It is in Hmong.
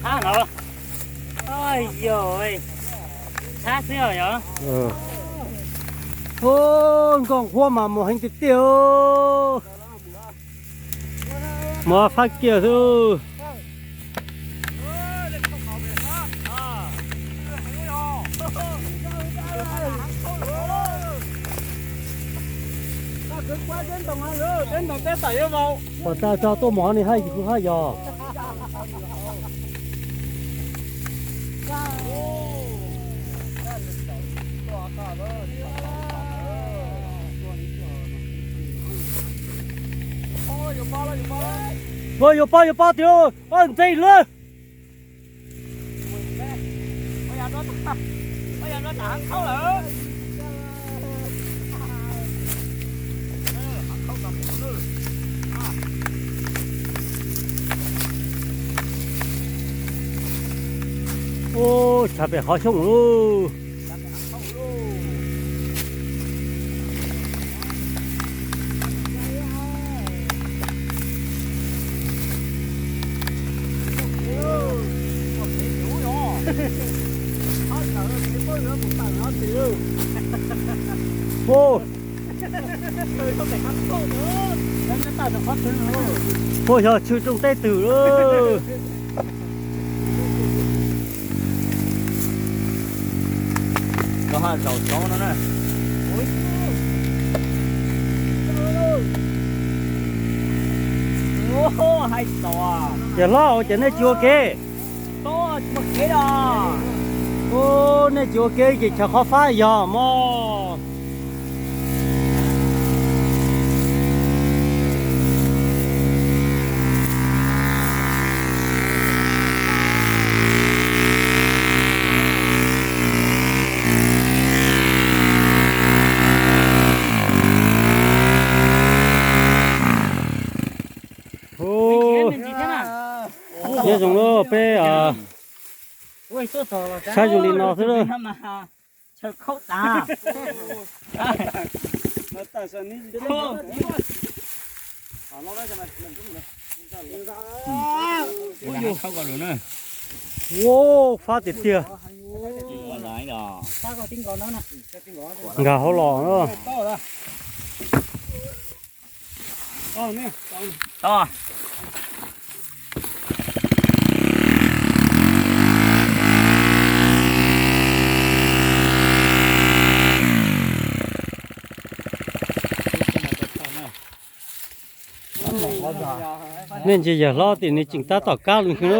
Thab no. Yog, thab xwb os yog. Ub, nkooj huab mas mus heev tiag tiag. Mus fab kiag xwb. Pom tag tso tuaj mov ni haj yus haj yog. Ua yuav pob yuav pob tiag, ntse lawm. Ub, tshav pem qhov xyoob lauj. Ub, ub, yog tshwm rooj teb twg lauj. Los haj zaum tod no na. Yawg hlob, ua cas nej tsis ua ke? Ub, nej tsis ua ke ces chaw qhov fab yog mog. Nyob zoo na peb, saib zoo li no xwb. Ua, fab tiag tiag. Nkag hauv los. Nej ntsia yawg hlob tim nws tseem tab tom kab li na.